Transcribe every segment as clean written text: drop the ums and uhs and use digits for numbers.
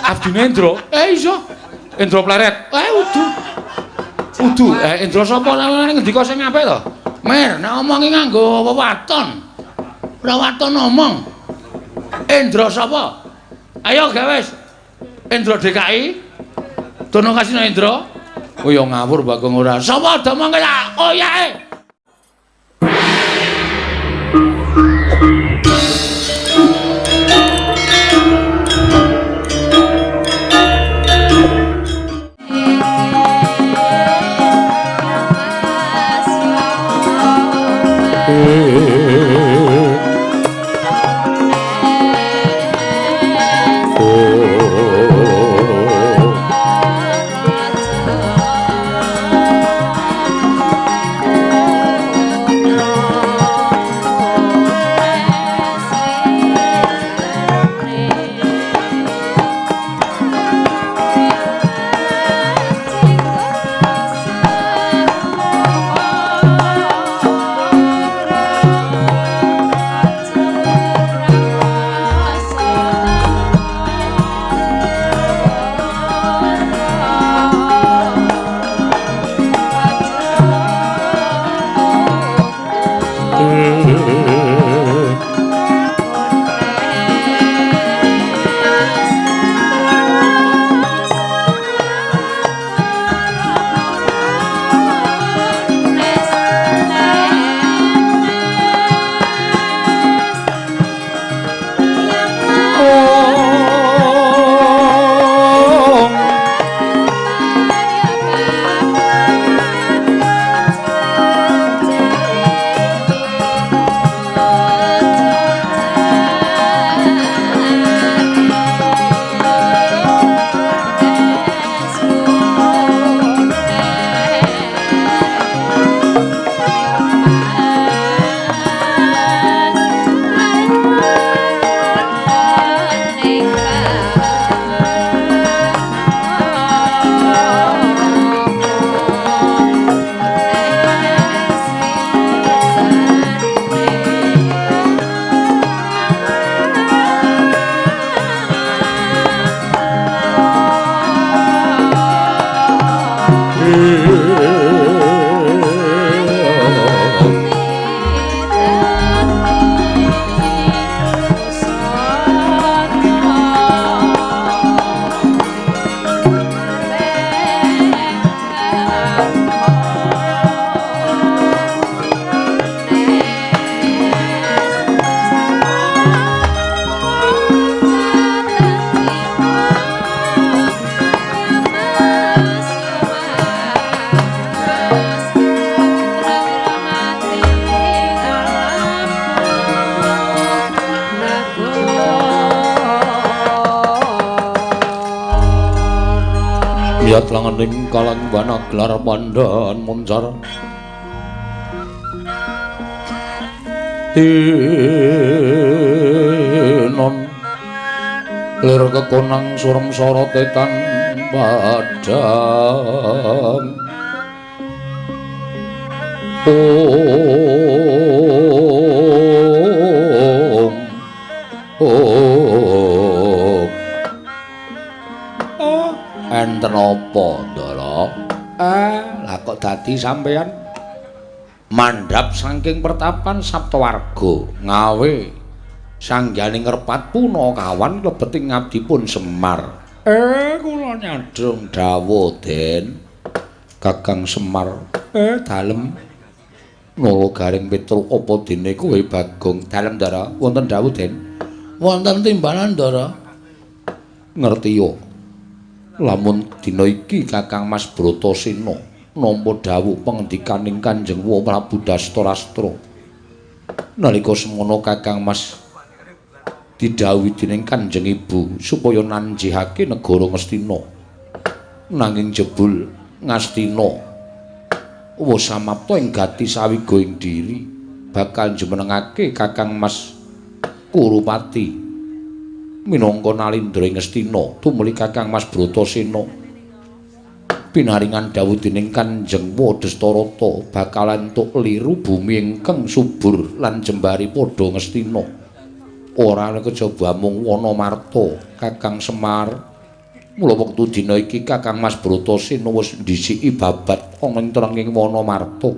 Abdine Indra. Iya. Indra Pleret. Udu. Udu. Indra sapa ngendika sing apik to? Mer, nek omongi nganggo wewaton. Ora waton omong. Indra sapa? Ayo gawe wis. Indra DKI. Dono Kasino Indra. Oh ya ngawur Bagong ora. Sapa domongke tak oyake. Miyat langening kalang wana gelar pandhan muncar tinon lir kekonang surem sorote tan padhang. Om Om enten apa Ndara? Lah kok dadi sampeyan mandhap saking pertapan Saptawarga ngawe sangganing ngrepat punakawan klebeting ngabdipun Semar. Kula nyadhong dawuh Den Kakang Semar. Dalem Nala Garing Petruk apa dene kowe Bagong? Dalem Ndara, wonten dawuh Den. Wonten timbalan Ndara. Ngerti yo. Lamun dina iki Kakang Mas Bratasena nampa dawuh pangendikaning Kanjeng Prabu Dastarastra. Nalika semono Kakang Mas didhawuhi dening Kanjeng Ibu supaya nanjihake negara Ngastina. Nanging jebul Ngastina wis samapta ing gati sawiga ing diri bakal jumenengake Kakang Mas Kurupati minangka nalindra ing Ngastina tumuli Kakang Mas Bratasena pinaringan dawuh dening Kanjeng Wadestarata bakal entuk liru bumi ingkang subur lan jembari padha Ngastina. Ora ana kejaba mung wana marta Kakang Semar. Mula wektu dina iki Kakang Mas Bratasena wis ndhisiki babat ana ing trenging wana marta.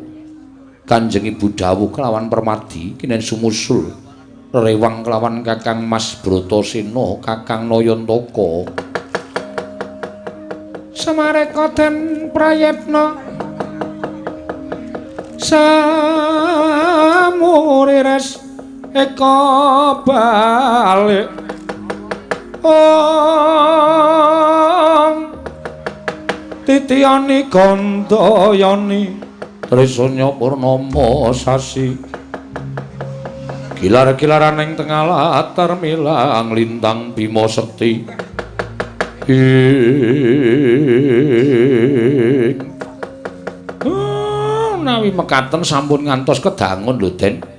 Kanjeng Ibu dawuh kelawan Permadi kinen sumusul rewang kelawan Kakang Mas Bratasena, Kakang Nayantaka. Samareka den prayetna samurires eka balik ong titiyani gandayani trisanya purnama sasi gilar-gilaran ing tengah latar milang lintang bima sekti ing menawi mekaten sampun ngantos kedangun lho Den.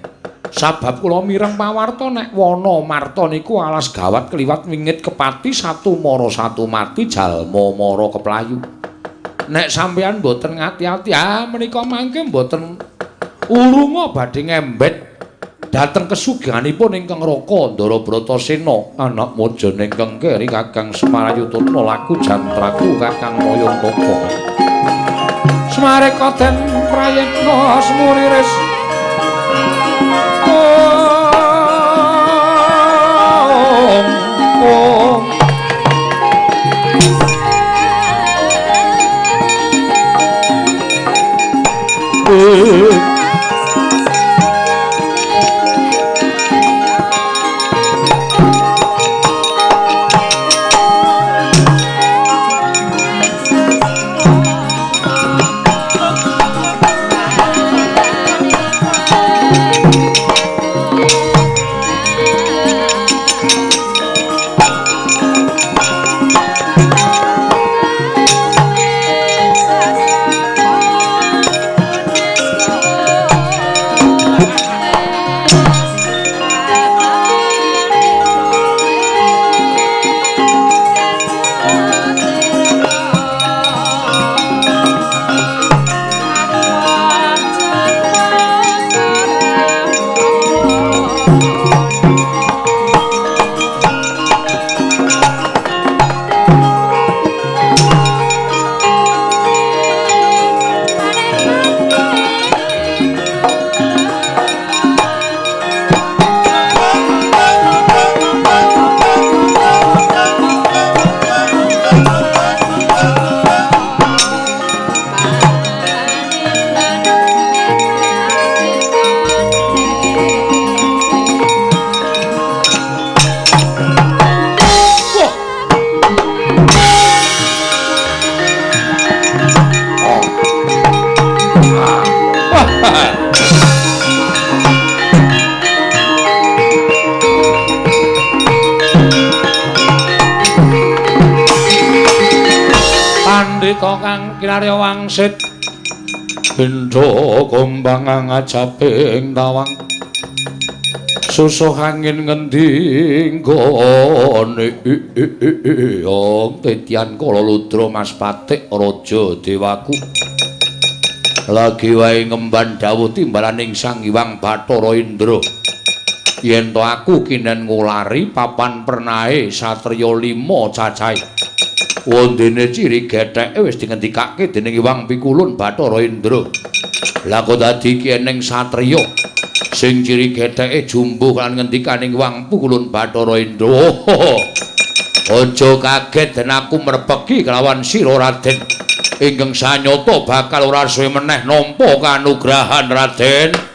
Sabab kula mireng pawarta nek wana marta niku alas gawat kliwat wingit kepati satu mara satu mati jalma mara keplayu. Nek sampeyan mboten ngati-ati menika mangke mboten urunga badhe ngembet dhateng kesugihanipun ingkang Raka Ndara Bratasena anak mojone ingkang keri Kakang Semarayutana laku jantraku Kakang Nayantaka. Semareka den prayitna semuriris ong ong Pandhita kang kinarya wangsit bendha gombang ngajaping tawang susuh angin ngendi nggone ong titian kala ludra Mas Patik raja dewaku lagi wae ngemban dawuh timbalaning Sang Hyang Bathara Indra yen to aku kinen ngulari papan pernahe satriya 5 cacahe wondene ciri getheke wis dingendikake dening Hyang Pikulun Bathara Indra. Lah kok dadi iki eneng satriya sing ciri getheke jumbuh lan ngendikaning Hyang Pikulun Bathara Indra. Aja kaget den aku mrepegi kelawan sira Raden. Ingkang sanyata bakal ora suwe meneh nampa kanugrahan Raden.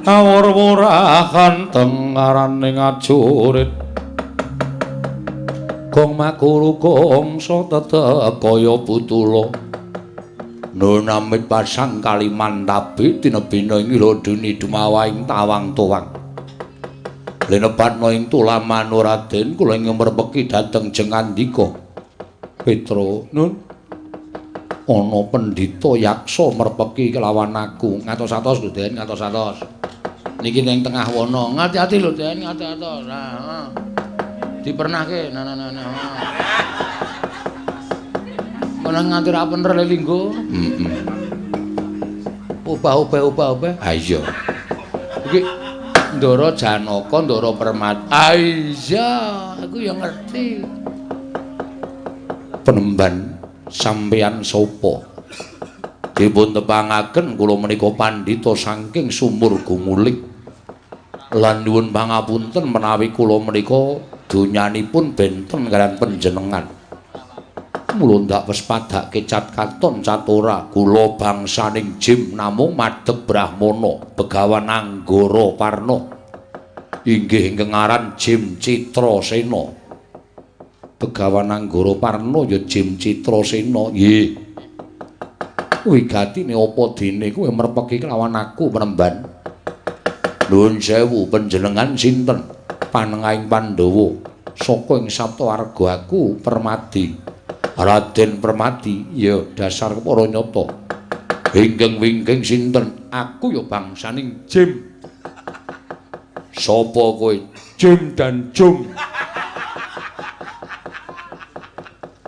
Awur-wurahan tengarane ngajurit Bagong makuru kongso tetep kaya putula. Nun amit pasang Kalimantabi tinebina ing ila duni dumawaing tawang tuwang. Linepatna ing tulamanu Raden kula ing merpeki dhateng Jengandika. Petro nun ana pendhita yaksa merpeki kelawan aku. Ngatos-atos lho Den, ngatos-atos. Niki ning tengah wana. Ngati-ati lho Den, ngatos-atos. Nah, dipernahke. Nah nah nah. Menang nganti ra bener le linggo. Heeh. Obah-obah. Ha iya. Iki Ndara Janaka, Ndara Permati. Ah iya, aku ya ngerti. Penemban sampeyan sapa? Dipun tepangaken kula menika pandhita saking Sumur Gumuling. Lan nyuwun pangapunten menawi kula menika donyanipun benten kaliyan panjenengan. Mula ndak wespadake cat katon catora kula bangsaning Jim namung madhep Brahmana Begawan Anggara Parna inggih ingkang aran Jim Citrasena. Begawan Anggara Parna ya Jim Citrasena. Nggih. Wigatine apa dene kowe merpeki kelawan aku penemban? Nuwun sewu panjenengan sinten? Panengahing Pandhawa saka ing Saptawarga aku Permadi. Raden Permadi ya dasar para nyata. Ingkang wingking sinten? Aku ya bangsaning Jim. Sapa kowe? Jim dan Jum.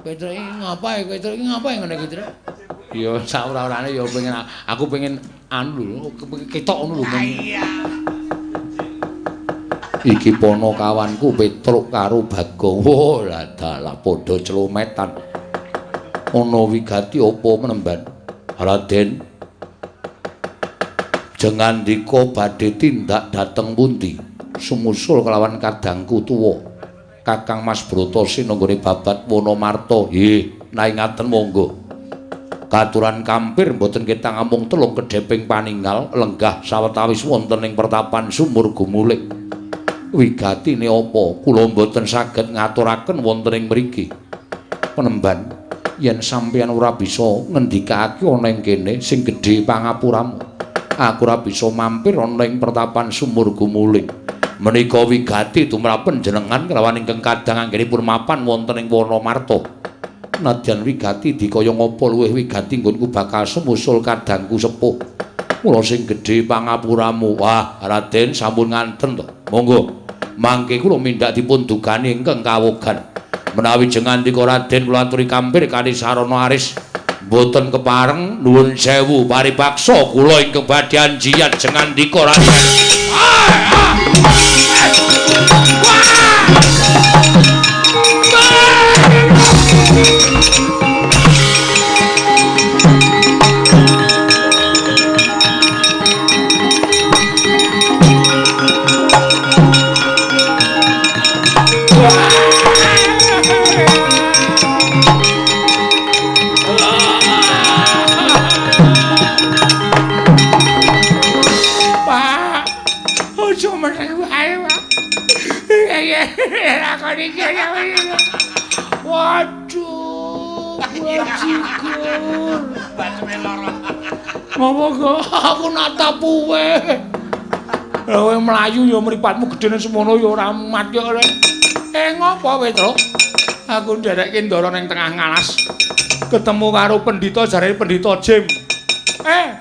Petruk iki ngapae? Petruk iki ngapae ngene iki, Truk? Ya sak-ora-orane ya pengen aku pengen anu lho, ketok ngono lho. Iya. Iki pono kawanku Petruk karo Bagong. Wah, lah dalah padha celometan. Ana wigati apa menemban? Raden Jengandika badhe tindak dhateng pundi? Sumusul kelawan kadangku tuwa Kakang Mas Bratasena nggone babat Wonomarta. Nggih, naing ngaten monggo. Katuran kampir mboten ketang amung telung kedheping paninggal lenggah sawetawis wonten ing pertapan Sumur Gumuling. Wigatine apa? Kula mboten saged ngaturaken wonten ing mriki. Penemban, yen sampeyan ora bisa ngendikake ana ing kene sing gedhe pangapuramu, aku ora bisa mampir ana ing pertapan Sumur Gumuling. Menika wigati tumrap panjenengan kelawan ingkang kadang anggenipun mapan wonten ing Wonomarta. Nadyan wigati dikaya ngapa luwih wigati nggonku bakal sumusul kadangku sepuh. Mula sing gedhe pangapuramu. Wah, Raden sampun nganten to. Monggo. Mangke kula mindak dipun dugani ingkang kawogan. Menawi jengandika Raden kula aturi kampir kanthi sarana aris. Mboten kepareng nuwun sewu paripaksa kula ingkang badhe anjiyan jengandika Raden. Waduh, bajigur. Ngopo kok aku natap kowe. Lah kowe mlayu ya mripatmu gedene semono ya ora mat kok. Ngopo Petruk? Aku nderekke ndara ning tengah ngalas. Ketemu karo pendhita jarene pendhita Jim.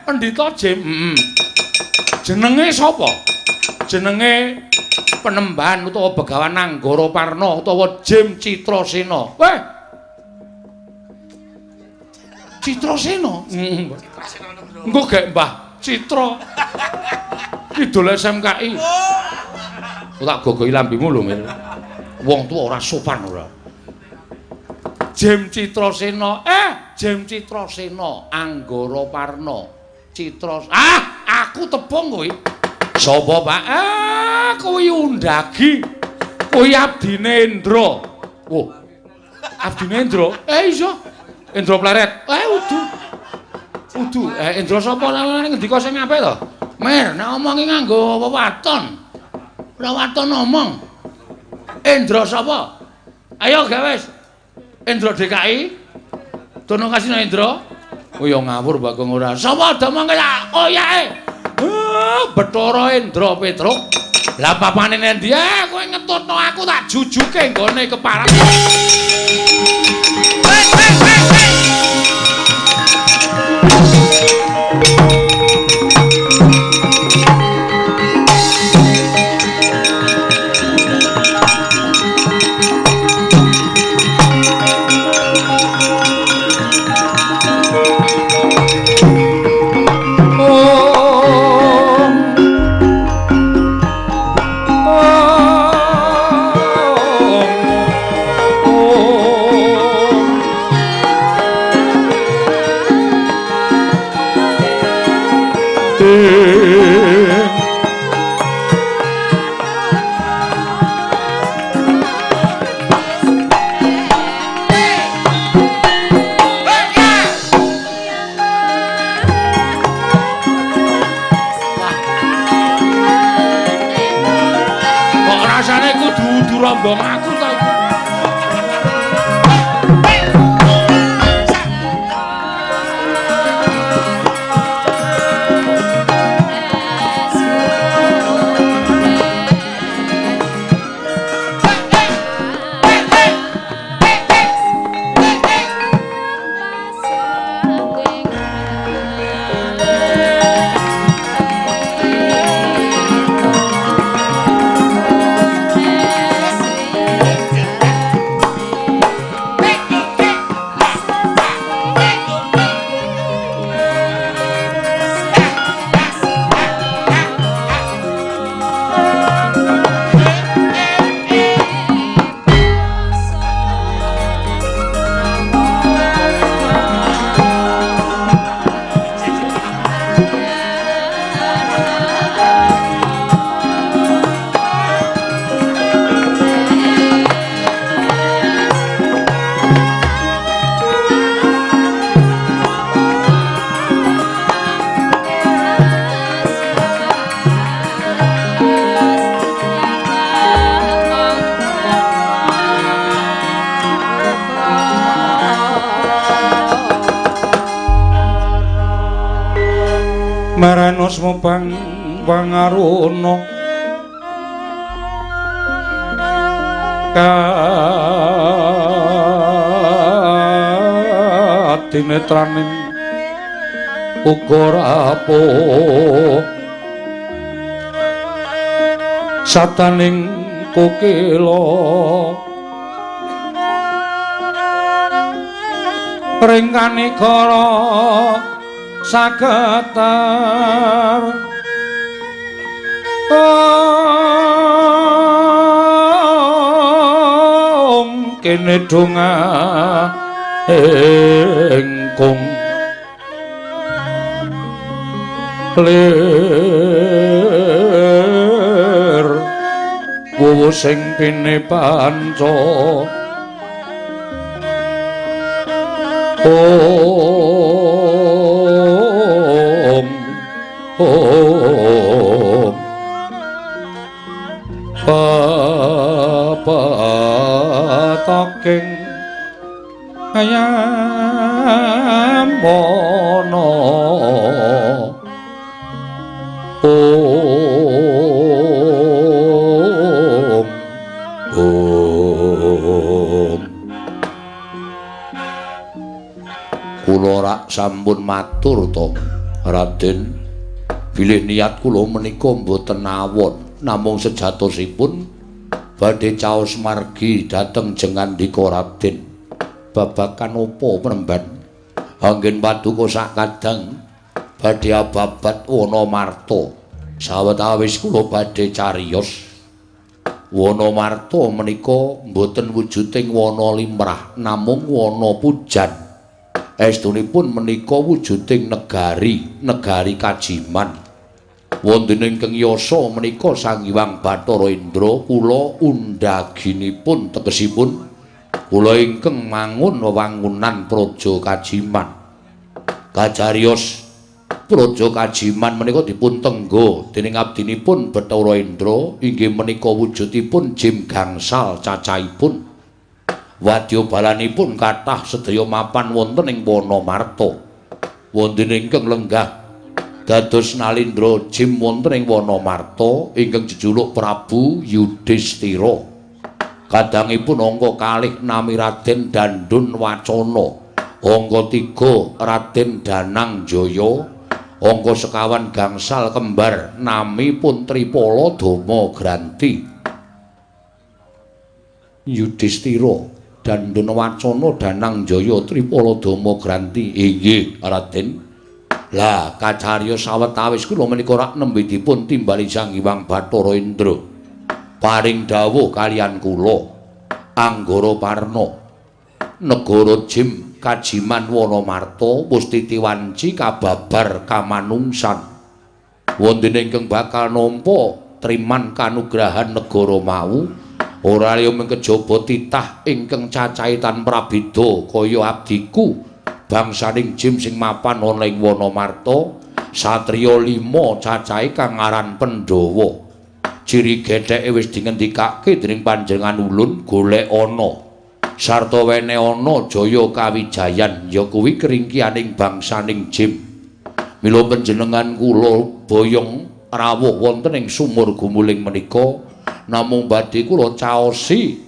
Pendhita Jim. Heeh. Jenenge sapa? Jenenge Penemban utawa Begawan Anggara Parna utawa Jim Citrasena. Weh. Citrasena? Heeh. Engko gek Mbah Citra. Kidul SMKI. Oh. Tak gogohi lambimu lho, Mir. Wong tuwa ora sopan ora. Jim Citrasena. Jim Citrasena Anggara Parna. Citra. Ah, aku tepung kowe. Sapa, Pak? Kuwi undagi. Kuwi abdine Indra. Wah. Abdine Indra? Iya. Indra Pleret. Udu. Udu. Indra sapa ngendika sing apik to? Mir, nek omongi nganggo wewaton. Ora waton omong. Indra sapa? Ayo gawe wis. Indra DKI. Dono Kasino Indra. Oh ya ngawur Bagong ora. Sapa domongke tak oyake. Bathara Indra Petruk. Lah papane nendi? Kowe ngetutno aku tak jujuke nggone keparat. Rombong aku ta. Maranusmu bang pangaruna kadinetraning uga rapuh sataning kokila ring kanikara sagetar om kene donga engkung lir wuwu sing pine panca om om pepetoking ayamono om om. Kula rak sampun matur to Raden, bilih niat kula menika mboten awon, namung sejatosipun badhe caos margi dhateng jengandika Raden babagan apa premban anggen paduka sakadang badhe ababat wana marta. Sawetawis kula badhe cariyos wana marta menika mboten wujuding wana limrah, namung wana pujan. Estunipun menika wujuding negari, negari Kajiman. Wonten ingkang yasa menika Sang Hyang Bathara Indra kula undaginipun tegesipun kula ingkang mangun wewangunan Praja Kajiman. Kacariyos Praja Kajiman menika dipun tengga dening abdinipun Bathara Indra inggih menika wujudipun jim gangsal cacahipun. Wadya balanipun kathah sedaya mapan wonten ing Wanamarta. Wonten ingkang lenggah dados Nalindra Jim wonten ing Wanamarta ingkang jejuluk Prabu Yudhistira. Kadangipun angka kalih nami Raden Dandun Wacana, angka 3 Raden Danang Jaya, angka sekawan gangsal kembar nami pun Tripala Dama Granti. Yudhistira, Dandun Wacana, Danang Jaya, Tripala Dama Granti. Inggih Raden. Lah kacarya sawetawis kula menika rak nembe dipun timbali Sang Hyang Bathara Indra. Paring dawuh kaliyan kula Anggara Parna, negara Jim Kajiman Wanamarta wis titiwanci kababar kamanungsan. Wonten ingkang bakal nampa triman kanugrahan negara mau ora liya mung kejaba titah ingkang cacahe tan prabeda kaya abdiku bangsaning Jim sing mapan ana ing Wanamarta, satriya 5 cacahe kang aran Pandhawa. Ciri getheke wis dingendikake dening panjenengan ulun, golek ana sarta wene ana jaya kawijayan, ya kuwi kringkianing bangsaning Jim. Mila panjenengan kula boyong rawuh wonten ing sumur gumuling menika namung badhe kula caosi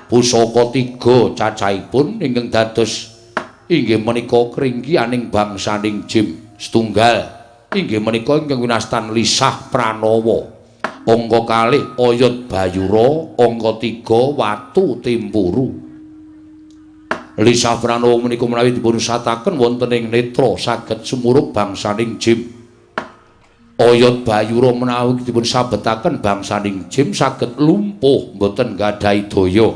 pusaka 3 cacahipun ingkang dados inggih menika kringkianing bangsaning Jim. Setunggal inggih menika ingkang winastan Lisah Pranawa, angka kalih Oyot Bayura, angka 3 Watu Timpuru. Lisah Pranawa menika menawi dipunsataken wonten ing netra saged sumurup bangsaning Jim. Oyot Bayura menawi dipunsabetaken bangsaning Jim saged lumpuh mboten gadhahi daya.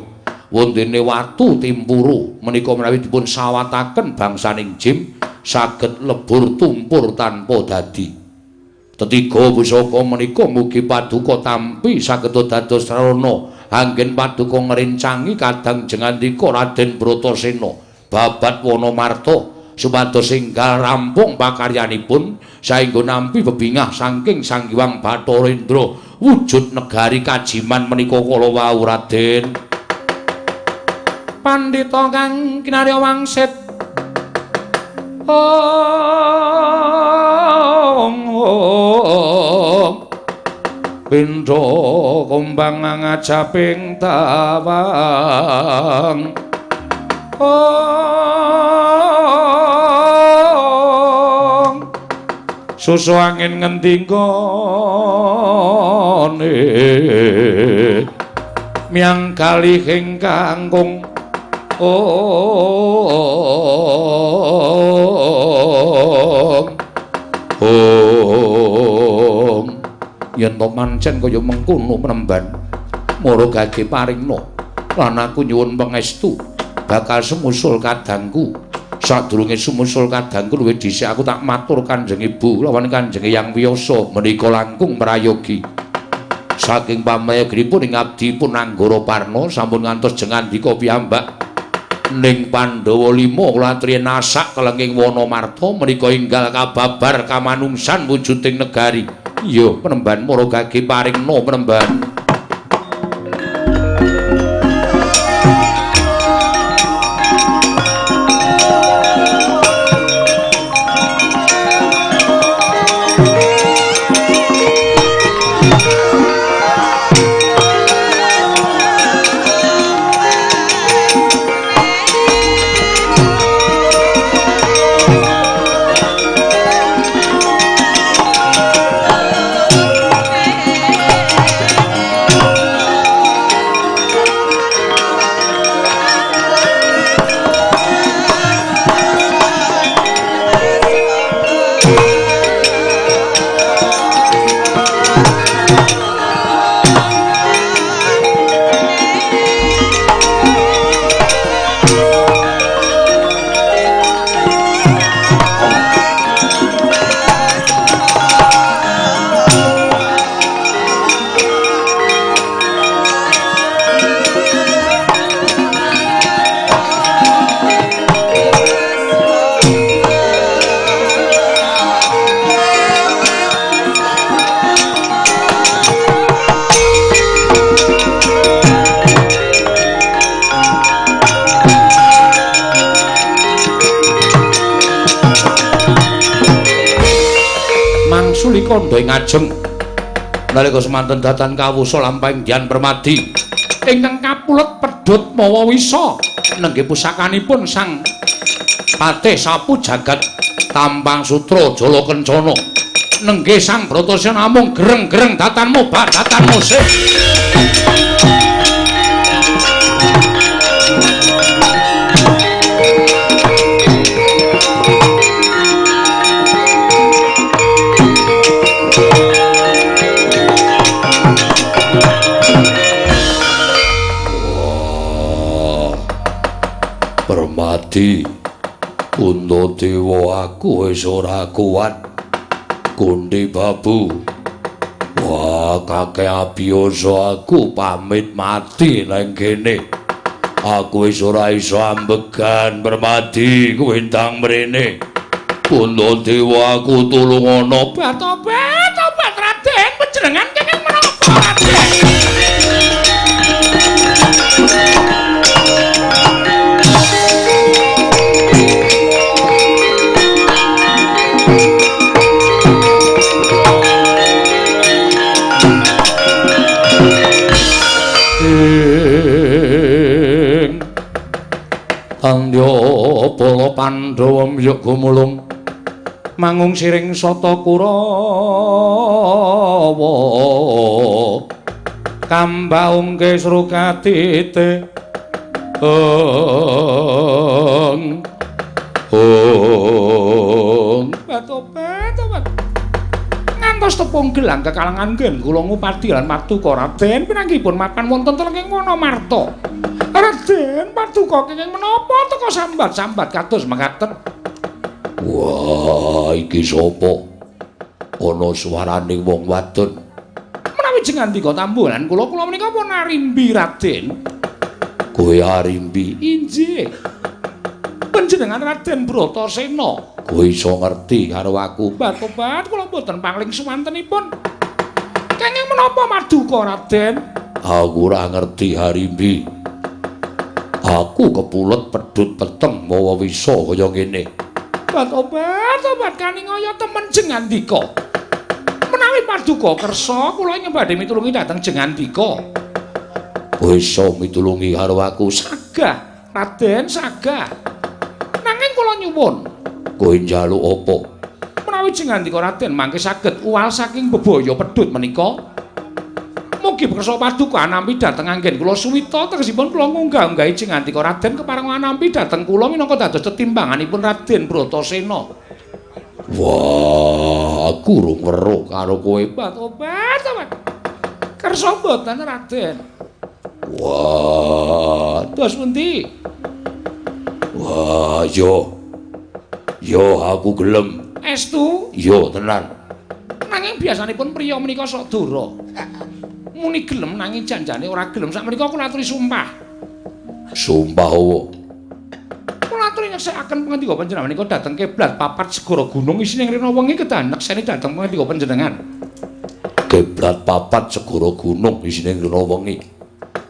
Wontene Watu Timpuru menika menawi dipun sawataken bangsaning Jim saged lebur tumpur tanpa dadi. Tetiga pusaka menika mugi paduka tampi saged dados sarana anggen paduka ngrencangi kadang jengandika Raden Bratasena babat Wanamarta supados enggal rampung pakaryanipun saengga nampi bebingah saking Sang Hyang Bathara Indra wujud negari Kajiman menika kala wau Raden. Pandhita kang kinarya wangsit ong ong pindha kumbang ngajaping tawang ong susu angin ngendi nggone miang kalih ingkang kangkung ong ong yen to mancen kaya mengkono penemban mara gage paringna lan aku nyuwun pangestu bakal sumusul kadangku. Sadurunge sumusul kadangku luwih dhisik aku tak matur Kanjeng Ibu lawan Kanjeng Hyang Wiyasa menika langkung prayogi. Saking pamayaginipun ing abdi pun Anggara Parna sampun ngantos jengandika piyambak ning Pandhawa 5 kula atri nasak kelenging Wanamarta menika enggal kababar kamanungsan wujuding negari. Iya penemban mara gage paringna penemban. Sulikandha ing ajeng. Nalika semanten datan kawusa lampahing Dian Permadi ingkang kapulet pedhot mawa wisa nenggih pusakanipun Sang Patih Sapu Jagat Tampang Sutra Jala Kencana. Nenggih Sang Bratasena namung gereng-gereng datan mobah datan musih. Permadi Puntadewa aku wis ora kuat. Kunti Babu, wah kakek abiyasa aku pamit mati nang kene. Aku wis ora iso ambegan Permadi, kowe ndang mrene. Puntadewa aku tulungono. Obat obat Raden, panjenengan kenging menapa Raden? Tandya bala Pandhawa mbyuk gumulung mangung siring sata Kurawa kambaungke srukatite ong ong batobat ngantos tepung gelang kekalangan nggen kula ngupadi lan Paduka Raden pinanggihipun mapan wonten telenging Wonomarta. Raden Paduka kenging menapa teka sambat-sambat kados mekaten? Wah, iki sapa? Ana suarane wong wadon. Menawi jengandika tambuhan kula, kula menika pun Arimbi Raden. Kowe Arimbi? Inggih. Panjenengan Raden Bratasena. Kowe iso ngerti karo aku? Batobat kula mboten pangling suwantenipun. Kenging menapa maduka Raden? Aku ora ngerti Arimbi. Aku kepulet pedhut peteng mawa wisa kaya ngene. Obat-obat kaningaya temen jengandika. Menawi paduka kersa kula ingkang badhe mitulungi dhateng jengandika. Kowe iso mitulungi karo aku? Sagah, Raden, sagah. Nanging kula nyuwun. Kowe njaluk apa? Menawi jengandika Raden mangke saged uwal saking bebaya pedhut menika. Mugi beksa paduka anampi dhateng anggen kula suwita tegesipun kula ngunggah-unggahi jengandika Raden kepareng anampi dhateng kula minangka dados tetimbanganipun Raden Bratasena. Wah, aku rung weruh karo kowe. Obat-obat. Kersa mboten Raden? Wah, dos pundi? Wah, yo. Yo aku gelem. Estu? Yo tenan. Nanging biasanipun priya menika sok dora. Muni gelem nanging janjane ora gelem. Sakmenika kula aturi sumpah. Sumpah owo? Kula aturi nyeksekaken pangandika panjenengan menika dhateng kiblat papat segara gunung isine rina wengi kedah nekseni dhateng pangandika panjenengan. Kiblat papat segara gunung isine rina wengi.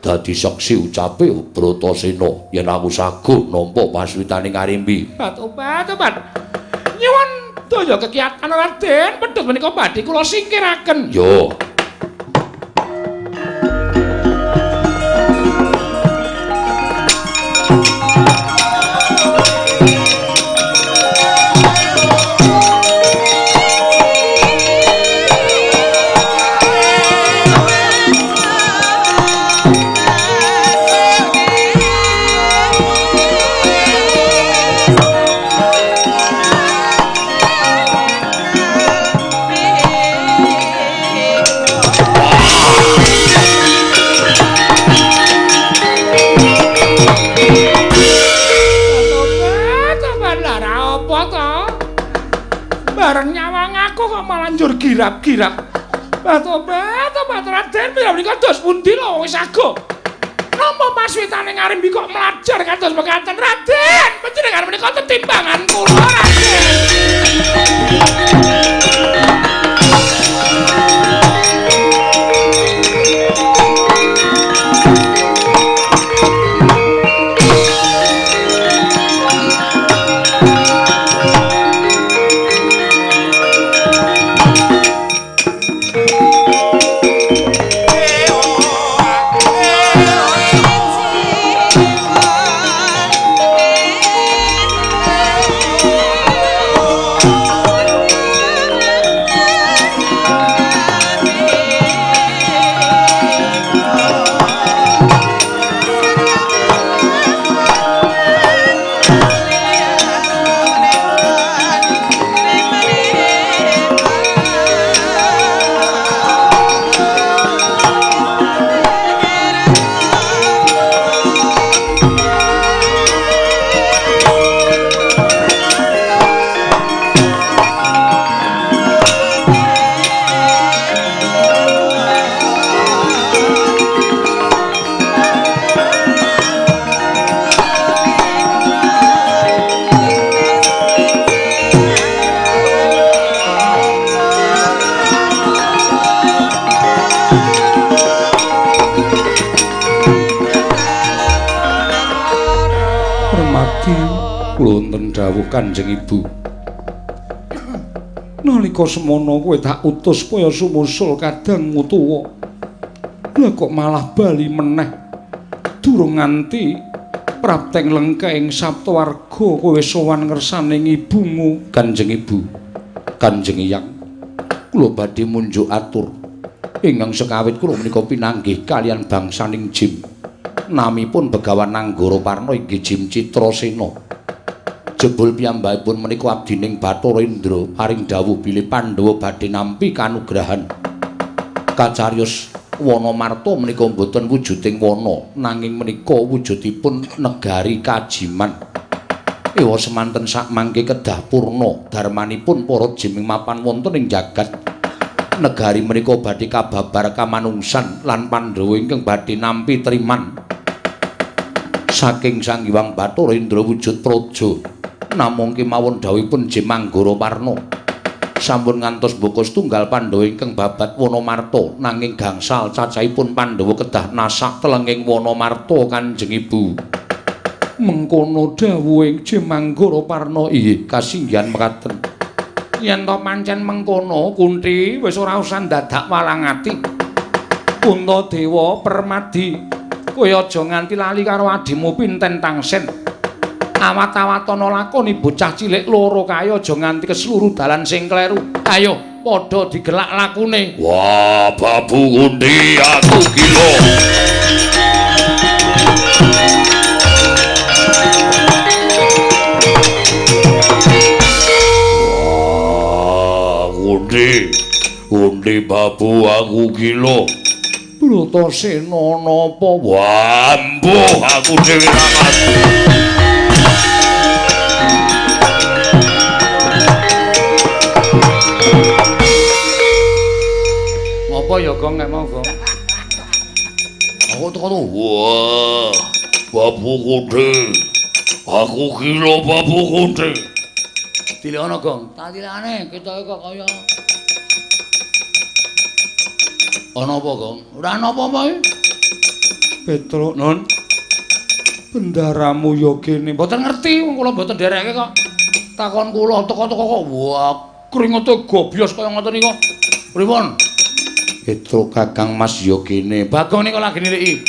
Dadi seksi ucape Bratasena yen aku saguh nampa paswitaning Arimbi. Obat obat. Nyuwun daya kekiyatan Raden, pedhot menika badhe kula singkiraken. Yo. Girap-girap. Obat-obat Raden menika dos pundi lho wis ago. Napa paswitane Arimbi kok mlajar kados mekaten Raden? Panjenengan menika tetimbangan kula Raden. Wonten dawuh Kanjeng Ibu. Nalika semono kowe tak utus supaya sumusul kadangmu tuwa. Lah kok malah bali meneh. Durung nganti prapteng lengkeng Saptawarga kowe sowan ngersane ibumu. Kanjeng Ibu, Kanjeng Hyang, kula badhe munjuk atur. Ingkang sekawit kula menika pinanggih kaliyan bangsaning Jim. Namipun Begawan Anggaraparna inggih Jim Citrasena. Jebul piyambakipun menika abdining Bathara Indra paring dawuh bilih Pandhawa badhe nampi kanugrahan. Kacariyos Wanamarta menika mboten wujuding wana, nanging menika wujudipun negari kajiman. Ewa semanten sakmangke kedah purna darmanipun para jim ing mapan wonten ing jagat. Negari menika badhe kababar kamanungsan lan Pandhawa ingkang badhe nampi triman saking Sang Hyang Bathara Indra wujud praja. Namung kemawon dawuhipun Jim Anggaraparna sampun ngantos mboko setunggal Pandhawa ingkang babat Wanamarta, nanging gangsal cacahipun Pandhawa kedah nasak telenging Wanamarta. Kanjeng Ibu, mengkono dawuhing Jim Anggaraparna. Inggih, kasinggihan mekaten. Yen to pancen mengkono Kunti, wis ora usah dadak walang ati. Puntadewa Permadi, kowe aja nganti lali karo adimu Pinten Tangsen. Awat-awatana lakoni bocah cilik loro kae aja nganti kesluru dalan sing kleru. Ayo padha digelak lakune. Wah, babu Kunti, aku gila. Wah, Kunti, Kunti babu aku gila. Bratasena napa? Wah, mbuh aku dhewe ra ngerti. Apa ya Gong nek mau Gong? Aku teko. Wah, babu Kunti. Aku gila babu Kunti. Dilekana Gong. Tak dilekane ketoke kok kaya ana apa Gong? Ora ana apa-apa iki. Petruk Nun. Bendaramu ya kene. Mboten ngerti wong kula mboten ndereke kok. Takon kula teko-teko kok wah kringete gobyos kaya ngoten niku. Pripun? Petruk Kakang Mas ya kene. Bagong niku lagi niliki.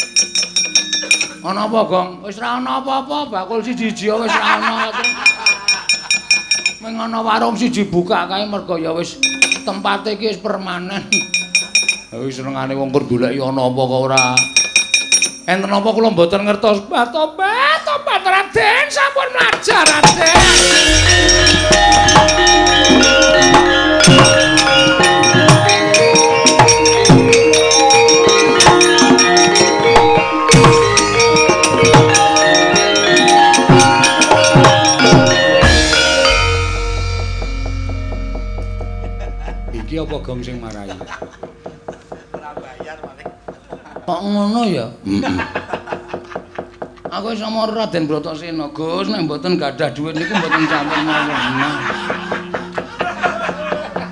Ana apa, Gong? Wis ora ana apa-apa, bakul siji-siji wis ora ana. Ming ana warung siji buka kae mergo ya wis tempate iki wis permanen. Wis senengane wong kur goleki ana apa kok ora. Enten apa kula mboten ngertos. Tobat, tobat Raden, sampun mlajar Raden. Iki apa Gong sing marai? Ora bayar paling. Kok ngono ya? Heeh. Aku wis sama Raden Bratasena, Gus, nek mboten gadah dhuwit niku mboten sampun mawon.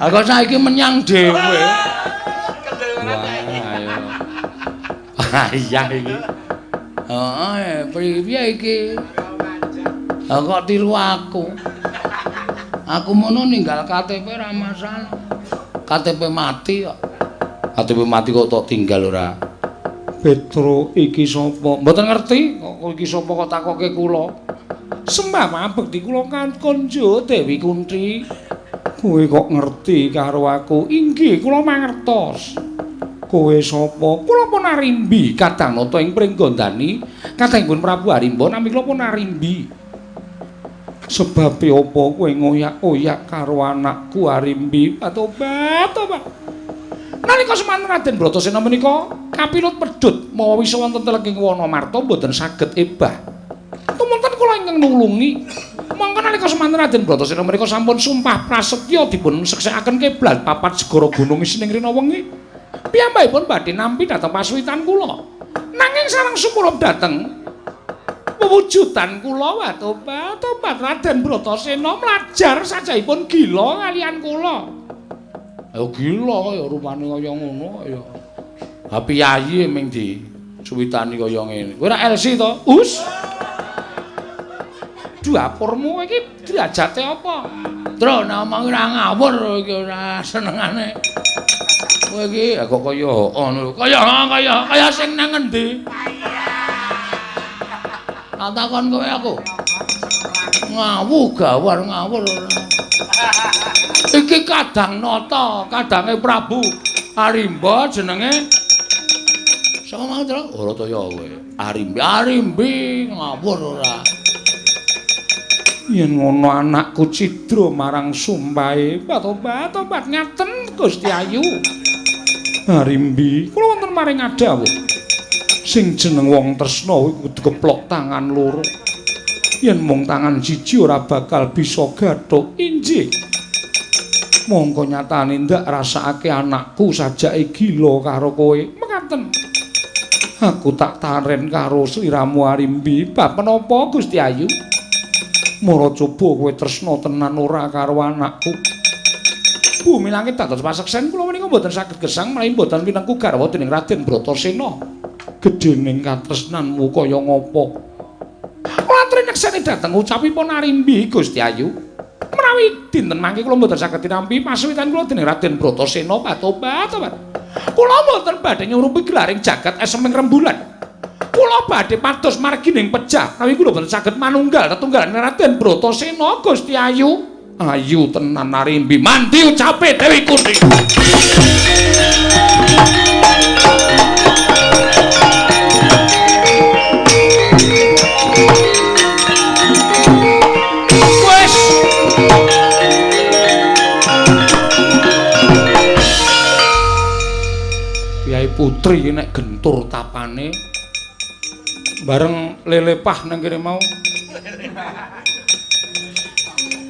Aku saiki menyang dhewe. Kendel banget saiki. Ayo. Iya iki. Heeh, priye iki? Kok tiru aku. Aku mono ninggal KTP ora masalah. KTP mati kok. KTP mati kok tok tinggal ora. Petro iki sapa? Mboten ngerti. Kok iki sapa kok takoke kula. Sembah mabekti kula kanca Dewi Kunti. Kowe kok ngerti karo aku? Inggih, kula mangertos. Kowe sapa? Kula pun Arimbi, kadang nata ing Pringgondani, kadangipun Prabu Arimba nami kula pun Arimbi. Sebabe apa kowe ngoyak-oyak karo anakku Arimbi? Tobat, tobat. Nalika semanten Raden Bratasena menika kapilut pedhut mawa wisa wonten telenging Wanamarta mboten saged ebah. Tumunten kula ingkang nulungi. Mongko nalika semanten Raden Bratasena menika sampun sumpah prasetya dipun seksekaken kiblat papat segara gunung isining rina wengi. Piyambakipun badhe nampi dhateng pasuwitan kula. Nanging sareng sumurup dhateng pewujudan kula, tobat tobat Raden Bratasena mlajar sajahipun gila kaliyan kula. Ayo gila kaya rupane kaya ngono kaya. Ha piyayi ming di suwitani kaya ngene. Kowe ora LC to? Us. Dapurmu iki derajate apa? Tru nek omong ora ngawur iki ora senengane. Kowe iki kok kaya ngono. Kaya kaya kaya sing nang ngendi? Tak takon kowe aku. Ngawu gawar ngawur ora. Iki kadang nata, kadange Prabu Arimba jenenge sapa mau, Tru? Ora ta ya kowe. Arimbi, Arimbi ngawur ora. Yen ngono anakku cidra marang sumpahe, tobat-tobat ngaten Gusti Ayu. Arimbi, kula wonten maring adhawuh. Sing jeneng wong tresna kudu keplok tangan loro. Yen mung tangan siji ora bakal bisa gathuk. Injih. Mongko nyatane ndak rasakake anakku sajake gila karo kowe. Mekaten. Aku tak taren karo sliramu Arimbi. Bab menapa Gusti Ayu? Mara coba kowe tresna tenan ora karo anakku. Bumi langit dados paseksen kula menika mboten saged gesang menawi mboten pinengku garwa dening Raden Bratasena. Gedhening katresnanmu kaya ngapa? Kula nyekseni dhateng ucapipun Arimbi Gusti Ayu. Menawi dinten mangke kula mboten saged tinampi pasuwitan kula dening Raden Bratasena patobat-tobat. Kula mboten badhe nyurupi gelaring jagat eseming rembulan. Kula badhe pados margining pejah menawi kula mboten saged manunggal tetunggalan Raden Bratasena Gusti Ayu. Ayu tenan Arimbi, mandi ucape Dewi Kunti. Wes. Kyai Putri nek gentur tapane bareng lelepah nang kene mau.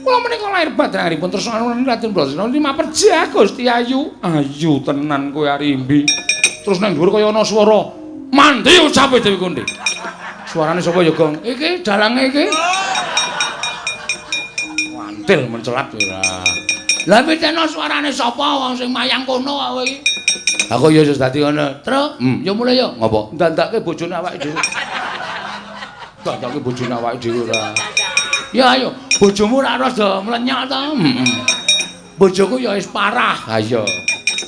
Kula menika lahir badranipun tresna Raden Bratasena lima perjah Gusti Ayu. Ayu tenan kowe Arimbi. Terus nang dhuwur kaya ana swara, mandi ucape Dewi Kunti. Suarane sapa ya, Gong? Iki dalange iki. Wantil mencelat ora. Lah piteno suarane sapa wong sing mayang kono kowe iki? Aku ya wis dadi ngono. Tru, ya mulai ya. Ngopo? Ndandake bojone awake dhewe. Ndandake bojone awake dhewe ora. Ya ayo, bojomu ora rada mlenyok ta? Heeh. Bojoku ya wis parah. Ha iya.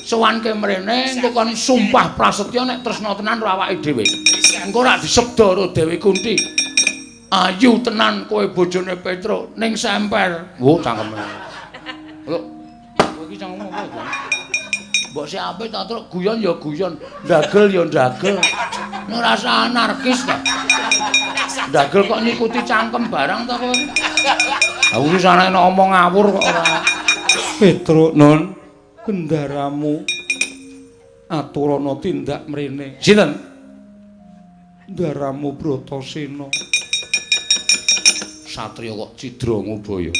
Sowanke mrene engko kon sumpah prasetya nek tresna tenan karo awake dhewe. Engko ora disebda karo Dewi Kunti. Ayu tenan kowe bojone Petruk ning semper. Wo cangkeme. Lho, kowe iki cangkemmu apa ya? Mbok sik apik ta, Truk, guyon ya guyon, ndagel ya ndagel. Nek rasa anarkis ta. Ndagel kok ngikuti cangkem barang ta kowe? Aku iki sanane ngomong ngawur kok ora. Petruk, Nun, kendaramu aturana tindak mrene. Sinten? Ndaramu Bratasena. Satriya kok cidra ngubaya.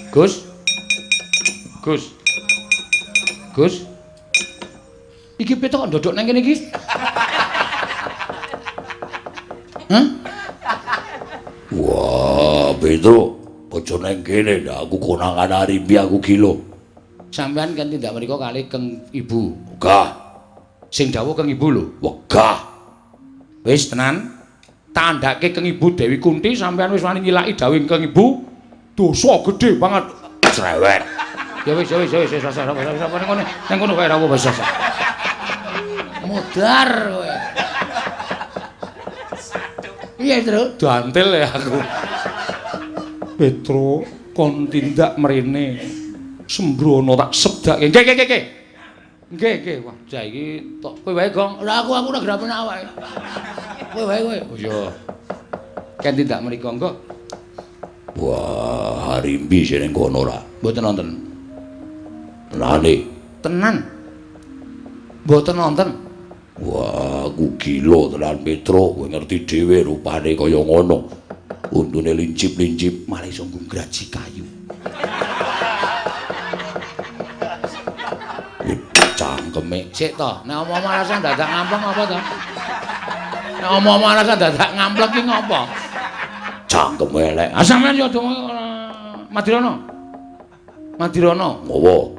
Gus. Gus. Gus. Iki Petruk kok ndodok nang kene iki? Hah? Wah, Petruk, aja nang kene, aku konangan Arimbi aku gila. Sampeyan kan tindak mriku kali Keng Ibu. Wegah. Sing dawuh Keng Ibu lho. Wegah. Wis tenan. Tandhake Keng Ibu Dewi Kunti sampeyan wis wani nyilaki dawuh Keng Ibu. Dosa gedhe banget. Cerewet. Ya wis ya wis ya wis wis ning kono. Ning kono wae ra apa wis. Modar kowe. Iya, Truk. Dantil ya aku. Petruk kon tindak mrene. Sembrono tak sebdake. Nggih nggih nggih. Nggih nggih. Wah, jah iki tok kowe wae, Gong. Ora aku ora grapene awake. Kowe wae kowe. Oh iya. Ken tindak mriko engko. Wah, Arimbi sing ning kono ora? Mboten nonton. Tenane. Tenan. Mboten nonton. Wah, aku gila tenan Petruk, kowe ngerti dhewe rupane kaya ngono. Untune lincip-lincip malah iso nggraji kayu. Cangkeme. Sik to, nek omong-omong alasan dadak ngampleng apa to? Nek omong-omong alasan dadak ngampleng ki ngopo? Cangkeme elek. Ah sampeyan yo Madirana. Madirana. Ngowo.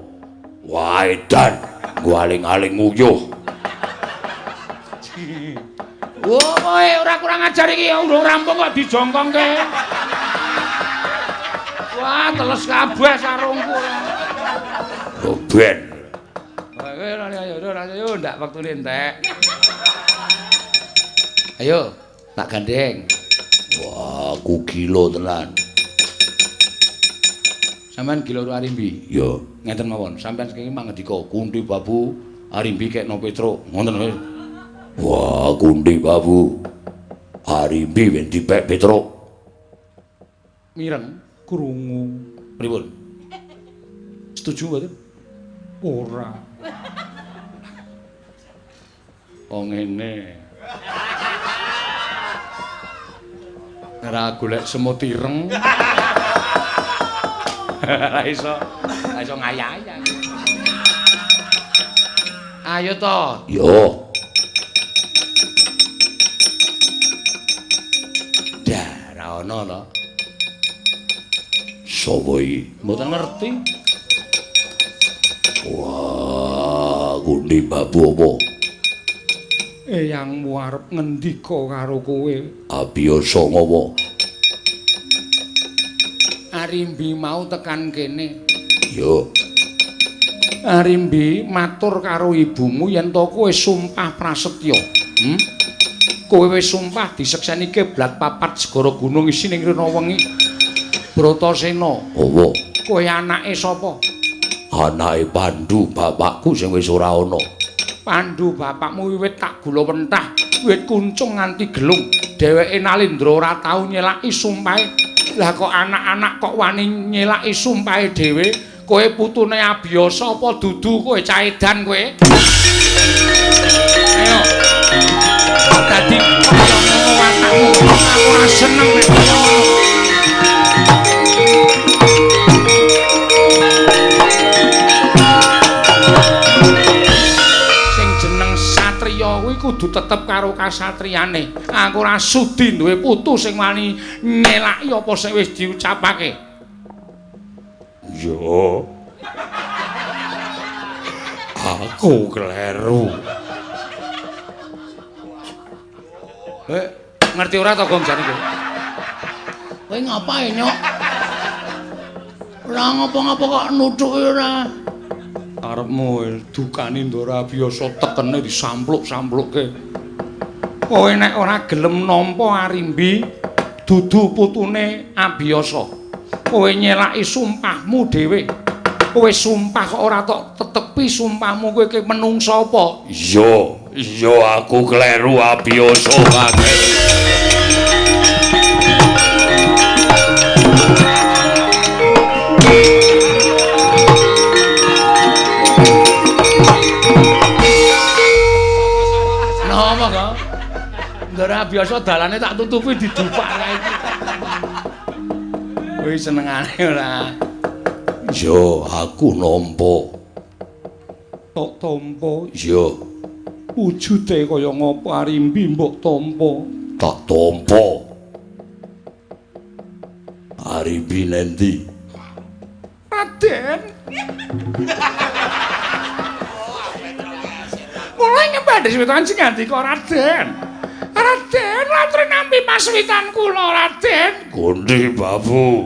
Wah, edan. Nggo aling-aling nguyuh. Wah, kowe ora kurang ajar iki, urung rampung kok dijongkongke. Wah, teles kabeh sarungku. Oh, ben. Kowe ayo ayo ndak wektune entek. Ayo, tak gandeng. Wah, aku gila tenan. Sampeyan gila karo Arimbi? Ya. Ngeten mawon, sampeyan saiki mangendika Kunti Babu Arimbi kekno Petruk. Ngoten lho. Wah, Kunti Babu Arimbi ben dipek Petruk. Mireng krungu. Pripun? Setuju mboten? Ora. Oh ngene. Ora golek semut ireng. Ora iso, ora iso ngayah-ayah. Ayo to. Yo. Dah, ora ono to. Sopo iki? Mboten ngerti. Wah, Kunti Babu apa? Eyangmu arep ngendika karo kowe. Abiyasa ngopo? Arimbi mau tekan kene. Yo. Arimbi matur karo ibumu yen to kowe sumpah prasetya. Kowe wis sumpah disekseni kiblat papat segara gunung isine rina wengi. Bratasena. Apa? Kowe anake sapa? Anake Pandu bapakku sing wis ora ana. Pandu bapakmu wiwit tak gula mentah, wiwit kuncung nganti gelung. Dheweke Nalindra ora tau nyelaki sumpahe. Lah kok anak-anak kok wani nyelaki sumpahe dhewe? Kowe putune Abiyasa apa dudu kowe cah edan kowe? Ayo. Dadi kaya ngono watakmu. Aku ora seneng nek kaya ngono. Sing jeneng satriya kuwi kudu tetep karo kasatriyane. Aku ora sudi duwe putu sing wani nyelaki apa sing wis diucapake. Yo. Aku kleru. Ngerti ora to Gong jane kowe? Kowe ngapain nyok? Ora ngapa-ngapa kok nuthuki ora. Arepmu dukani Ndara Abiyasa tekene disampluk-samplukke. Kowe nek ora gelem nampa Arimbi dudu putune Abiyasa. Kowe nyelaki sumpahmu dhewe. Kowe sumpah kok ora tok tetepi sumpahmu, kowe iki menungsa apa? Iya, iya aku kleru Abiyasa kaget. Napa kok? Ndara Abiyasa dalane tak tutupi didupak kae iki. Kuwi senengane ora. Yo, aku nampa. Tok tampa. Iya. Wujude kaya ngapa Arimbi mbok tampa? Tak tampa. Arimbi nendi? Raden. Mulai ngepandhe witan sing ngandika Raden. Raden, latri nampi paswitan kula, Raden. Kunti Babu.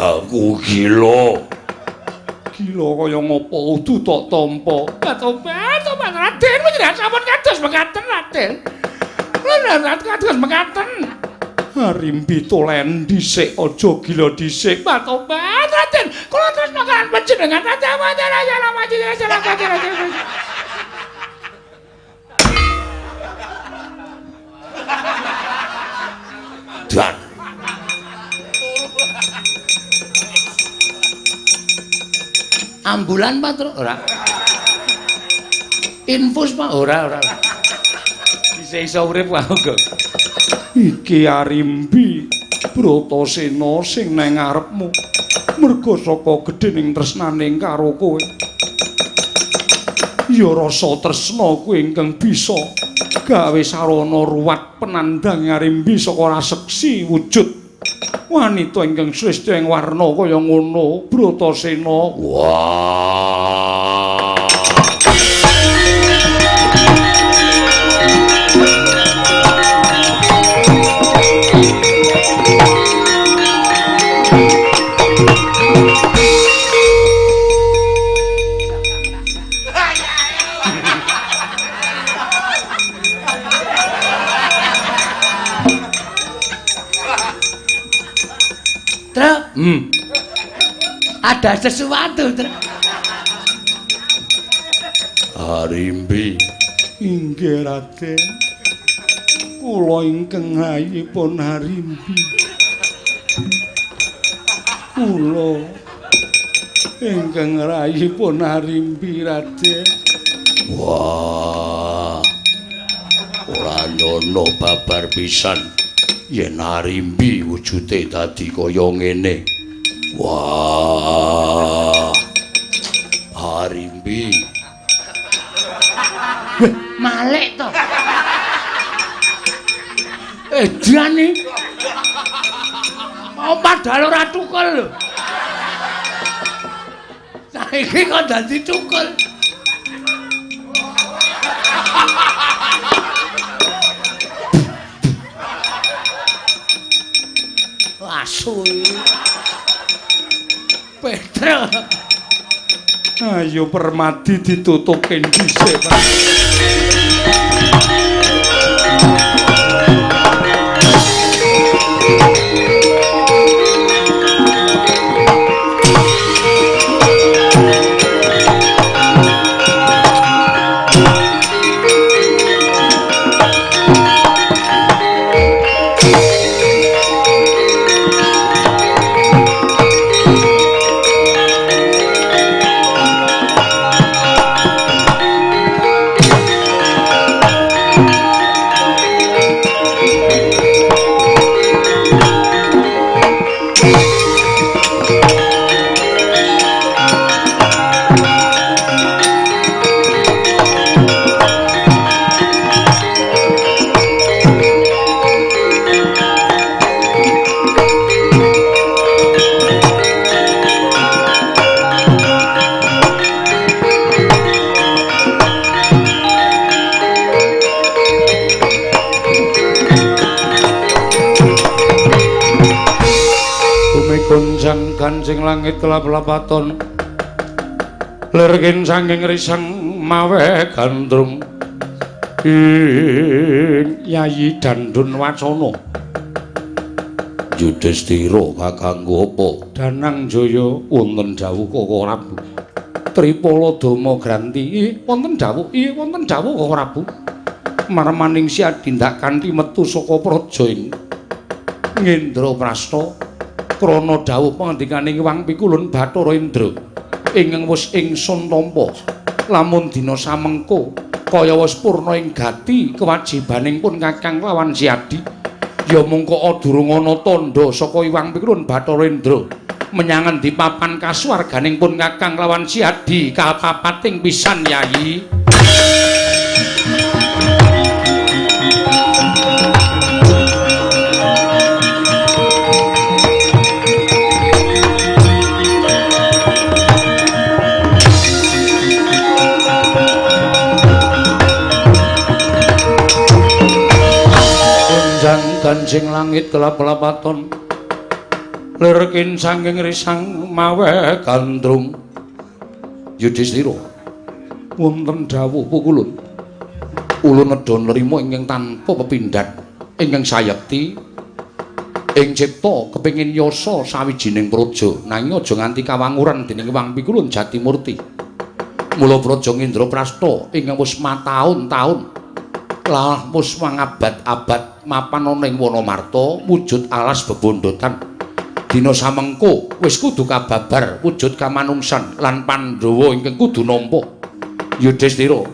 Aku gila. Gila kaya ngapa kudu tok tampa. Tobat, tobat Raden, panjenengan sampun kados mekaten, Raden. Lan kados mekaten. Arimbi tolen dhisik aja gila dhisik. Tobat, Raden. Kula tresna kaliyan panjenengan. Raden. Dan ambulan Pak Tru? Ora. Infus Pak? Ora, ora. Bisa iso urip aku kok. Iki Arimbi Bratasena sing nang ngarepmu. Merga saka gedhening tresnaning karo kowe. Ya rasa tresna kuwi ingkang bisa gawe sarana ruwat penandang Arimbi saka raseksi wujud wanita ingkang sresta ing warna kaya ngono Bratasena. Wah. Truk. Ada sesuatu, Truk. Arimbi. Inggih, Raden. Kula ingkang rayipun Arimbi. Kula ingkang rayipun Arimbi, Raden. Wah. Ora nyono babar pisan yen Arimbi wujude dadi kaya ngene. Wah. Arimbi. Weh, malik to. Edan iki. Oh, padahal ora tukul lho. Saiki kok dadi tukul. Asu. Petra. Ayo Permadi ditutuke dhisik, Pak. Gonjang ganjing langit kelap-lapaton lerkin sanging risang mawe gandrung ing Yayi Dandun Wacana. Yudhistira kakangku apa? Danang Jaya wonten dawuh Koko Prabu. Tripala Dama Granti wonten dawuh, wonten dawuh Koko Prabu. Marmaning siadindak kanthi metu saka praja ing Ngendraprasta krana dawuh pangandikaning Hyang Pikulun Bathara Indra ingkang wis ingsun tampa lamun dina samengko kaya wis purna ing gati kewajibaning pun kakang lawan Siadi ya mungko durung ana tandha saka Hyang Pikulun Bathara Indra menyang endi papan kasuwarganing pun kakang lawan Siadi kapapating pisan Yayi. Ganjing langit kelap-lapaton lerkin sanging risang mawe gandrung. Yudhistira wonten dawuh pukulun ulun nedha nrima ingkang tanpa pepindhan ingkang sayekti ing cipta kepengin yasa sawijining praja nanging aja nganti kawanguran dening Hyang Pikulun Jatimurti. Mula praja Ngendraprasta ingkang wis mataun-taun lah wis mangabad-abad mapan ana ing Wanamarta wujud alas bebondotan dina samengko wis kudu kababar wujud kamanungsan lan Pandhawa ingkang kudu nampa. Yudhistira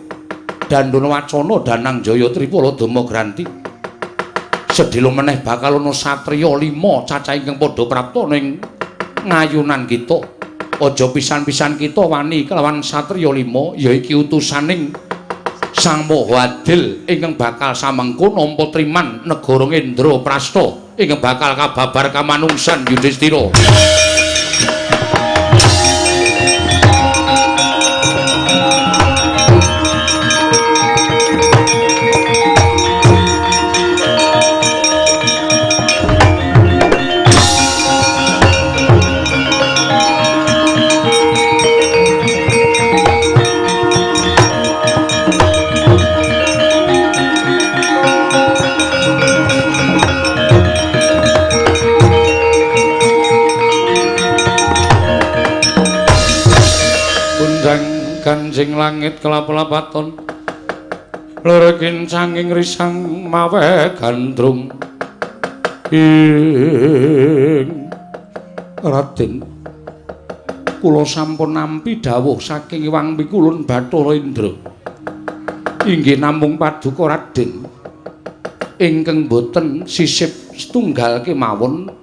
Dandana Wacana Danang Jaya Tripala Dama Granti sedhela meneh bakal ana satriya 5 cacah ingkang padha prapta ning ngayunan kita. Aja pisan-pisan kita wani kelawan satriya 5 ya iki utusaning Sang Maha Adil ingkang bakal samengko nampa triman negara Ngendraprasta ingkang bakal kababar kamanungsan. Yudhistira Manjing langit kelap-lapaton loro kincanging risang mawe gandrung. Ing Raden, kula sampun nampi dawuh saking Hyang Pikulun Bathara Indra. Inggih namung paduka Raden ingkang boten sisip setunggal kemawon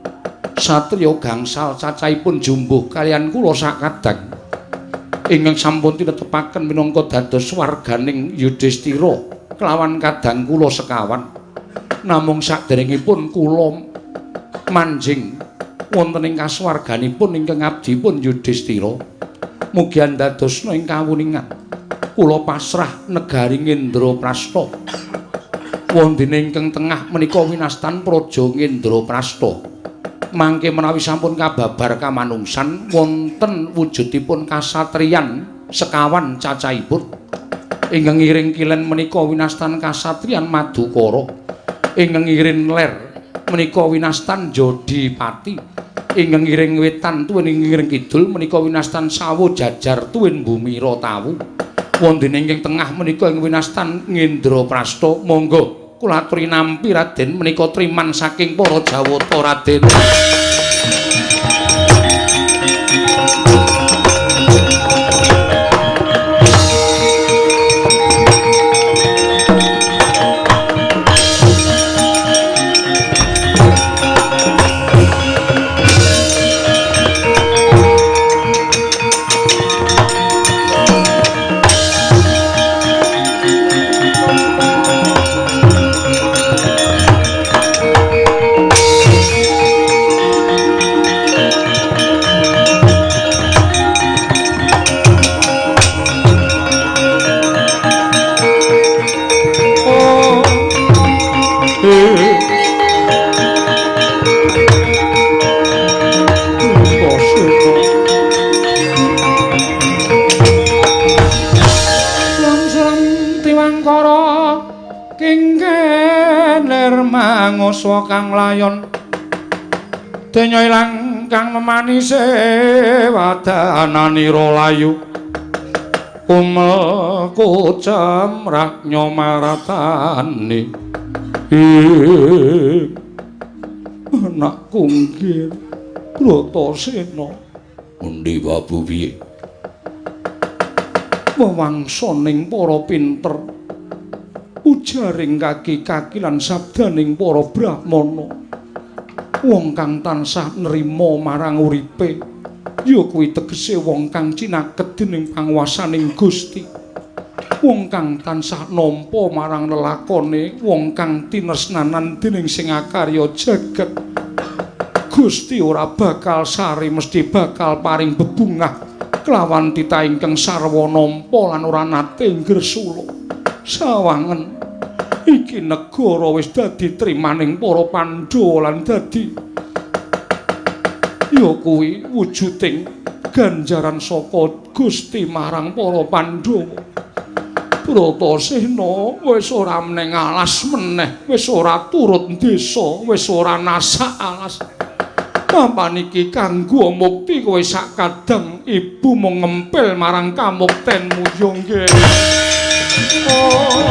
satriya gangsal cacahipun jumbuh kaliyan kula sakadang ingkang sampun tinetepaken minangka dados warganing Yudhistira kelawan kadang kula sekawan. Namung saderengipun kula manjing wonten ing kasuwarganipun ingkang abdipun Yudhistira, mugi andadosna ing kawuningan kula pasrah negari Ngendraprasta. Wondene ingkang tengah menika winastan praja Ngendraprasta. Mangke menawi sampun kababar kamanungsan wonten wujudipun kasatriyan sekawan cacahipun. Ingkang ngiring kilen menika winastan kasatriyan Madukara. Ingkang ngiring ler menika winastan Jodipati. Ingkang ngiring wetan tuwin ngiring kidul menika winastan Sawo Jajar tuwin Bumira Tawu. Wondene ingkang tengah menika ing winastan Ngendraprasta. Monggo kula aturi nampi Raden menika triman saking para Jawata Raden. Mangoswa kang layon denya ilang kang memanise wadananira layu kumel kucemrak nyomaratane. Anakku nggih Bratasena. Endi babu piye? Wewangsaning para pinter, ujaring kaki-kaki lan sabdaning para brahmana, wong kang tansah nrima marang uripe ya kuwi tegese wong kang cinaket dening panguwasaning Gusti, wong kang tansah nampa marang lelakone, wong kang tinesnanan dening sing akarya jagat. Gusti ora bakal sare, mesti bakal paring bebungah kelawan titah ingkang sarwa nampa lan ora nate ngresula. Sawangen iki negara wis dadi trimaning para Pandhawa lan dadi ya kuwi wujuding ganjaran saka Gusti marang para Pandhawa. Bratasena wis ora meneng alas meneh, wis ora turut desa, wis ora nasak alas. Papan iki kanggo mukti kowe sak kadang ibu mung ngempil marang kamuktenmu ya nggih. Oh.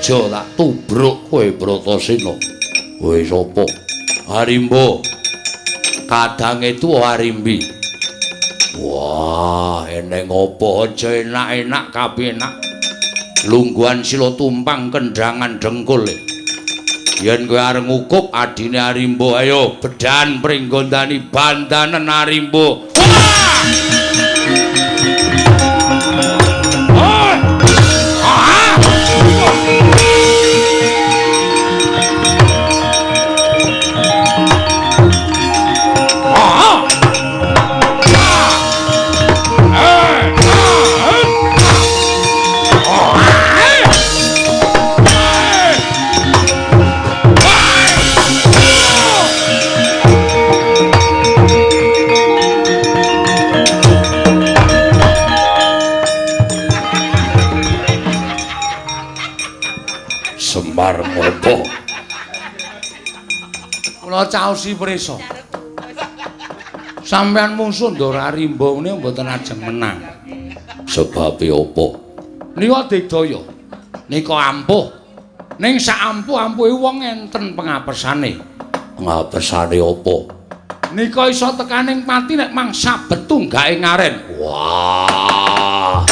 Aja tak tubruk kowe Bratasena. Kowe sapa? Harimba. Kadange tuwa Harimbi. Wah, eneng apa aja enak-enak kapenak. Lungguhan sila tumpang kendhangan dengkul. Yen kowe arep ngukup adine Harimba, ayo bedan pringgondani bandanen Harimba. Wah! Oh! Ah! Marem apa? Kula caosi prisa. Sampeyan mungsuh Ndara Arimba ngene mboten ajeng menang. Sebabe apa? Nika digdaya. Nika ampuh. Ning sak ampuh-ampuhe wong enten pengapesane. Pengapesane apa? Nika iso tekaning pati nek mangsa betunggake ngaren. Wah.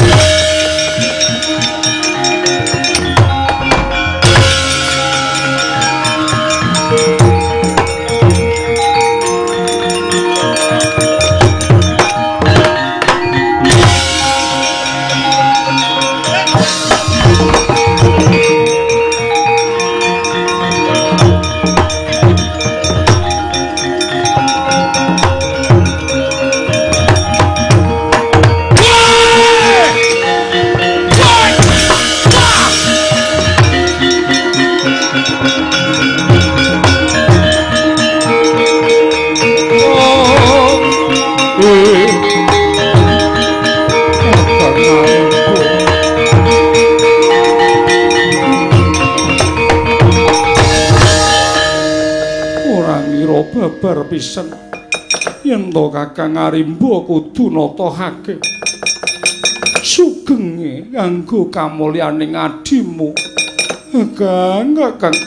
Babar pisan yen to Kakang Arimba kudu natahake sugenge kanggo kamulyaning adimu. Kakang, Kakang,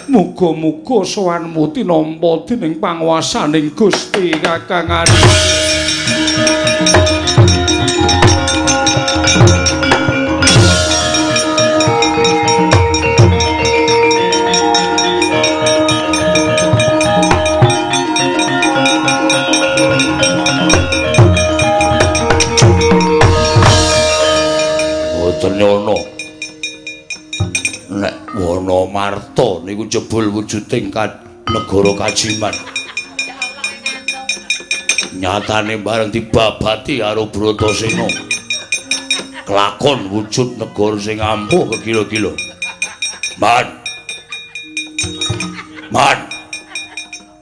muga-muga sowanmu tinampa dening panguwasaning Gusti Kakang Arimba. Nyono nek Wana Marta niku jebul wujuding negara Kajiman. Nyatane bareng dibabati karo Bratasena kelakon wujud negara sing ampuh kegila-gila. Man. Man.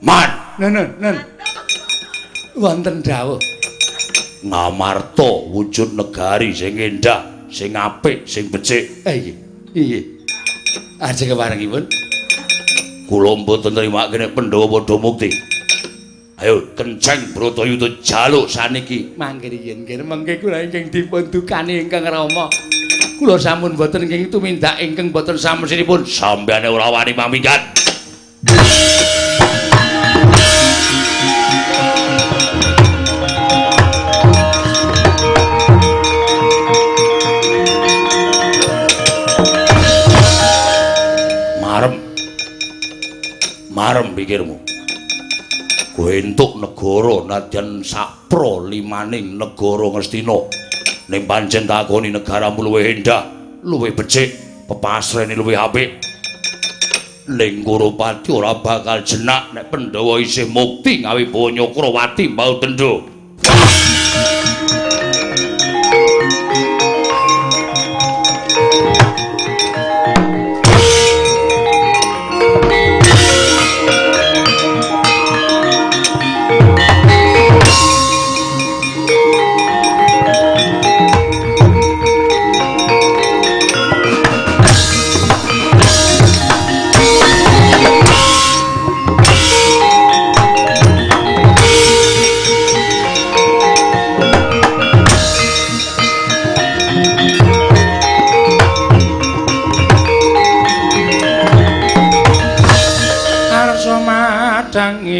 Man. Nen nen. Wonten dawuh. Ngamarta wujud negari sing endah, sing apik, sing becik. Nggih. Nggih. Ajeng keparengipun. Kula mboten nrimake nek Pandhawa padha mukti. Ayo kenceng Bratayuda jaluk saniki. Mangke riyin nggih mengke kula ingkang dipun dukani ingkang Rama. Kula sampun mboten ingkang tumindak ingkang mboten samesinipun. Sampeyan ora wani maminggat. Marem. Marem pikirmu. Kowe entuk negara nadyan sapra limaning negara Ngastina. Ning pancen takoni negaramu luwih endah, luwih becik, pepasrene luwih apik. Ning Kurupati ora bakal jenak nek Pandhawa isih mukti ngawi Banyakrawati mbau tendha.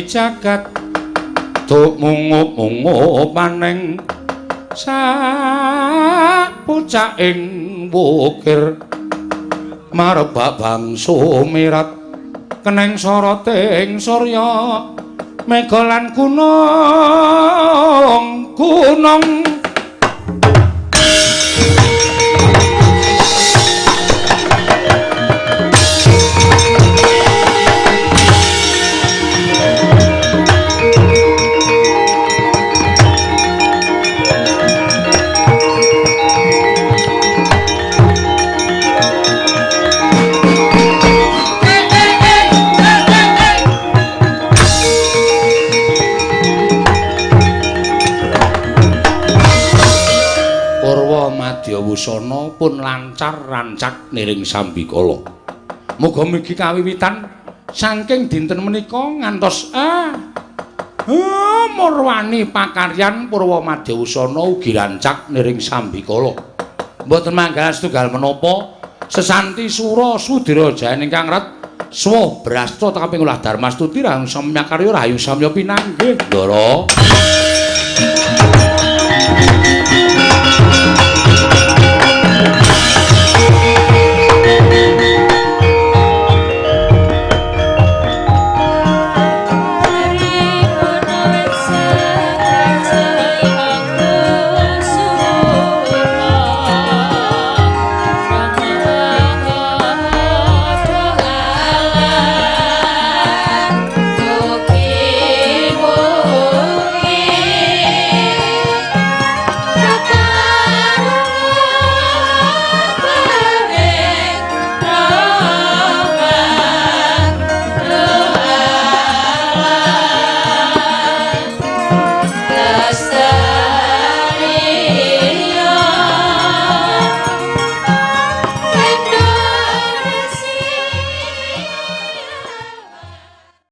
Jagat tuk mungup-mungup maneng sak pucaking wukir marebak bangsa mirat keneng soroting surya mega lan gunung gunung. Wusana pun lancar rancak niring sambikala. Muga mugi kawiwitan saking dinten menika ngantos murwani pakaryan Purwa Madyawusana ugi rancak niring sambikala. Mboten manggal setunggal menapa sesanti sura sudira jayan ingkang ret swa brasta kaping ulah darmastuti rahang samya karya rahayu samya pinanggih. Ndara.